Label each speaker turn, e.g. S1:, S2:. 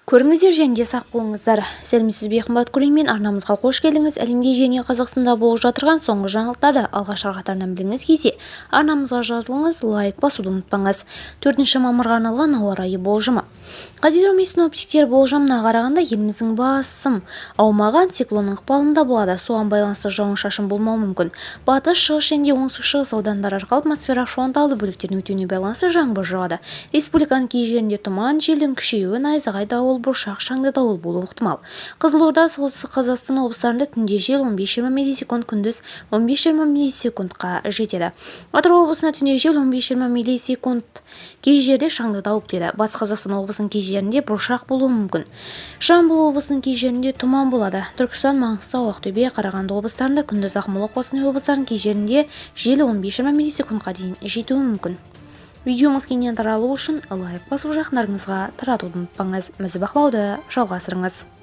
S1: Көріңіздер және де сақ болыңыздар. Сәлеметсіз бе, қымбат көрермен! Арнамызға қош келдіңіз! Әлемде және Қазақстанда болып жатырған соңғы жаңалықтарды алғашқы қатарынан білгіңіз келсе, арнамызға жазылыңыз, лайк басуды ұмытпаңыз. 4 мамырға арналған ауа райы болжамы. Қазгидромет синоптиктер болжамына қарағанда, еліміздің басым аумағы антициклонның ықпалында болады. Соған байланысты жауын-шашын болмауы мүмкін. Батыс, шығыс және оңтүстік-шығыс аудандар арқылы атмосфералық фронталды бөліктердің өтуіне байланысты жаңбыр жауады. Республиканың кей жерінде тұман, желдің күшеюі, найзағай, дауыл, бұршақ, шаңды дауыл болуы ықтимал. Қызылорда, Солтүстік Қазақстан облыстарында түнде жел 15-20 метр секунд, күндіз 15-20 метр секундқа жетеді. Атырау облысында түнде жел 15-20 метр секунд, кей жерде шаңды дауыл күтіледі. Батыс Қазақстан облысының кей жерінде бұршақ болуы мүмкін. Жамбыл облысының кей жерінде тұман болады. Түркістан, Маңғыстау, Ақтөбе, Қарағанды облыстарында, күндіз Ақмола, Қостанай облыстарының кей жерінде жел 15-20 метр секундқа дейін жетуі мүмкін. Видеомыз кеңінен таралу үшін лайк басып, жақындарыңызға таратуды ұмытпаңыз. Бізді бақылауды жалғастырыңыз.